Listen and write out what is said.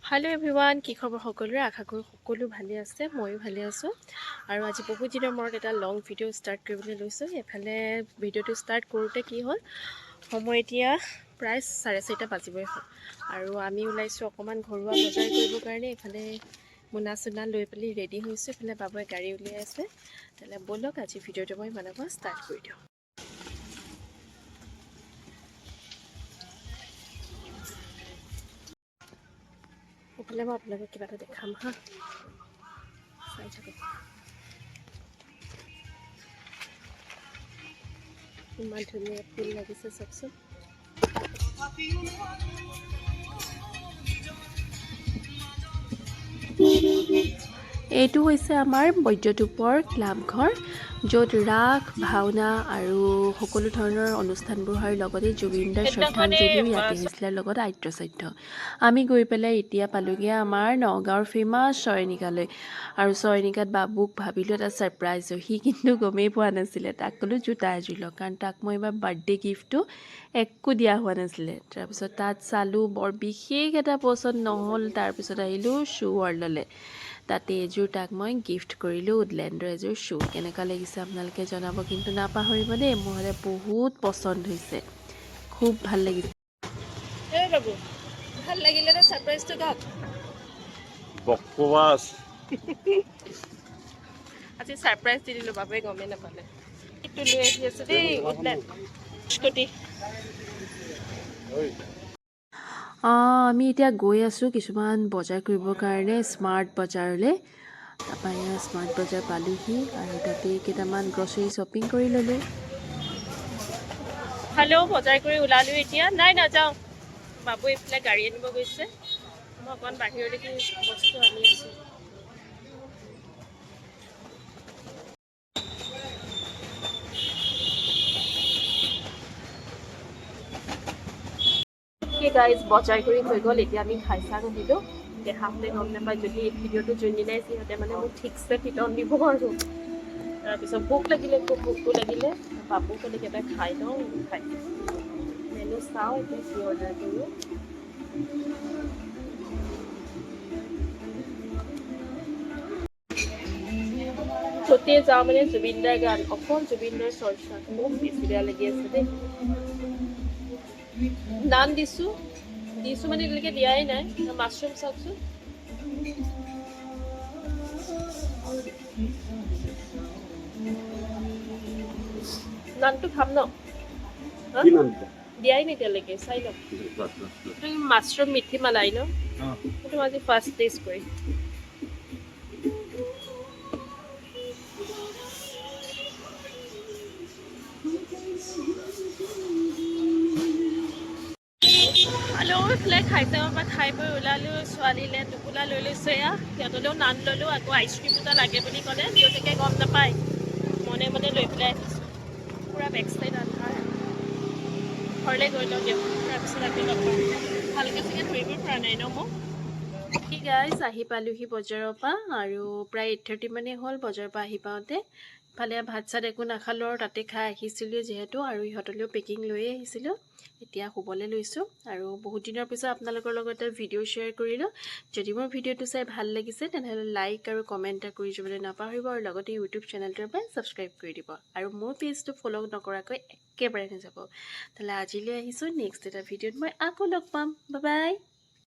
Hello' everyone, কি খবৰ সকলোৰে? আশা কৰোঁ সকলো ভালে আছে, ময়ো ভালে আছোঁ। আৰু আজি বহুত দিনৰ মূৰত এটা লং ভিডিঅ' ষ্টাৰ্ট কৰিবলৈ লৈছোঁ। এফালে ভিডিঅ'টো ষ্টাৰ্ট কৰোঁতে কি হ'ল, সময় এতিয়া প্ৰায় 4:30 বাজিবই হ'ল আৰু আমি ওলাইছোঁ অকণমান ঘৰুৱা বজাৰ কৰিবৰ কাৰণে। এইফালে মোনা চোনা লৈ পেলাই ৰেডি হৈছোঁ, এইফালে বাবুৱে গাড়ী উলিয়াই আছে। তেতিয়াহ'লে ব'লক, আজি ভিডিঅ'টো মই ইমানৰ পৰা ষ্টাৰ্ট কৰি দিওঁ। এইফালে মই আপোনালোকক কিবা এটা দেখাম, হা, চাই থাকক। ইমান ধুনীয়া ফুল লাগিছে, চাওকচোন। এইটো হৈছে আমাৰ বৈদ্যটোপৰ ক্লাবঘৰ, য'ত ৰাস, ভাওনা আৰু সকলো ধৰণৰ অনুষ্ঠানবোৰ হয়। লগতে জুবিনদাৰ শ্ৰদ্ধাঞ্জলিও ইয়াতে হৈছিলে, লগত আদ্যশ্ৰাদ্ধ। আমি গৈ পেলাই এতিয়া পালোগৈ আমাৰ নগাঁৱৰ ফেমাছ চয়নিকালৈ। আৰু চয়নিকাত বাবুক ভাবিলোঁ এটা ছাৰপ্ৰাইজ দিওঁ, সি কিন্তু গমেই পোৱা নাছিলে। তাক ক'লোঁ জোতা এযোৰ লওক, কাৰণ তাক মই এইবাৰ বাৰ্থডে গিফ্টটো একো দিয়া হোৱা নাছিলে। তাৰপিছত তাত চালোঁ, বৰ বিশেষ এটা পচন্দ নহ'ল। তাৰপিছত আহিলোঁ শ্বু ৱৰ্ল্ডলৈ, তাতে এযোৰ তাক মই গিফ্ট কৰিলোঁ, উডলেণ্ডৰ এযোৰ শ্বু। কেনেকুৱা লাগিছে আপোনালোকে জনাব কিন্তু নাপাহৰিব দেই। মোৰ হ'লে বহুত পচন্দ হৈছে, খুব ভাল লাগিছে। এই বাবু, ভাল লাগিলে নে ছাৰপ্ৰাইজটো? কওক। বকৱাস। আজি ছাৰপ্ৰাইজ দি দিলোঁ, বাবুৱে গমেই নাপালে। এইটো লৈ আহি আছোঁ দেই, উডলেণ্ড স্কুটি। আমি এতিয়া গৈ আছোঁ কিছুমান বজাৰ কৰিবৰ কাৰণে স্মাৰ্ট বজাৰলৈ। তাৰপৰা এয়া স্মাৰ্ট বজাৰ পালোহি আৰু তাতে কেইটামান গ্ৰচাৰী শ্বপিং কৰি ল'লোঁ। হেল্ল', বজাৰ কৰি ওলালোঁ এতিয়া। নাই, নাযাওঁ, বাবু এইফালে গাড়ী আনিব গৈছে, মই অকণমান বাহিৰলৈকে বস্তু আনি আছোঁ। গাইজ, বজাৰ কৰি হৈ গ'ল, এতিয়া আমি খাই চাং আহিলোঁ। দেহাহঁতে গম নাপায়, যদি এই ভিডিঅ'টো যোনদিনাই সিহঁতে মানে মোক ঠিকছে পিটন দিব। আৰু তাৰপিছত ভোক লাগিলে, খুব ভোকো লাগিলে। বাবু ক'লে কিবা খাই লওঁ, খাই মেনু চাওঁ এতিয়া কি অৰ্ডাৰ কৰোঁ। য'তে যাওঁ মানে জুবিনদাৰ গান, অকল জুবিনদাৰ চৰ্চা। খুব বেছি বেয়া লাগি আছে দেই। নান দিছোঁ, দিছোঁ মানে এতিয়ালৈকে দিয়াই নাই। মাছৰুম চাওকচোন। নানটো খাম ন? হা? কি নাম দিলা? দিয়াই নাই এতিয়ালৈকে, চাই লওক। মাছৰুম মিঠি মালাই ন, সেইটো মই আজি ফাৰ্ষ্ট টেষ্ট কৰিম। হেল্ল', এইফালে খাইছে পৰা খাই বৈ ওলালোঁ। ছোৱালীলৈ টোপোলা লৈ লৈছোঁ, এয়া সিহঁতলৈও নান ল'লোঁ। আকৌ আইচক্ৰীম দুটা লাগে বুলি ক'লে, দেউতাকে গম নাপায়, মনে মনে লৈ পেলাই আহিছোঁ। পূৰা বেক চাইড আন্ধাৰ, ঘৰলৈ গৈ লওঁ দিয়ক, তাৰপিছত আকৌ লগ পাম। ভালকৈ চাগে ধৰিব পৰা নাই ন মোক? ঠিক গাইজ, আহি পালোহি বজাৰৰ পৰা আৰু প্ৰায় 8:30 মানেই হ'ল বজাৰৰ পৰা আহি পাওঁতে। ইফালে ভাত চাত একো নাখালোঁ আৰু তাতে খাই আহিছিলোঁ যিহেতু, আৰু ইহঁতলৈও পেকিং লৈয়ে আহিছিলোঁ। এতিয়া শুবলৈ লৈছোঁ আৰু বহুত দিনৰ পিছত আপোনালোকৰ লগত এটা ভিডিঅ' শ্বেয়াৰ কৰিলোঁ। যদি মোৰ ভিডিঅ'টো চাই ভাল লাগিছে, তেনেহ'লে লাইক আৰু কমেণ্ট এটা কৰি যাবলৈ নাপাহৰিব আৰু লগতে ইউটিউব চেনেলটোৰ পৰা ছাবস্ক্ৰাইব কৰি দিব আৰু মোৰ পেজটো ফ'ল' নকৰাকৈ একেবাৰে নাযাব। তেতিয়াহ'লে আজিলৈ আহিছোঁ, নেক্সট এটা ভিডিঅ'ত মই আকৌ লগ পাম। Bye bye.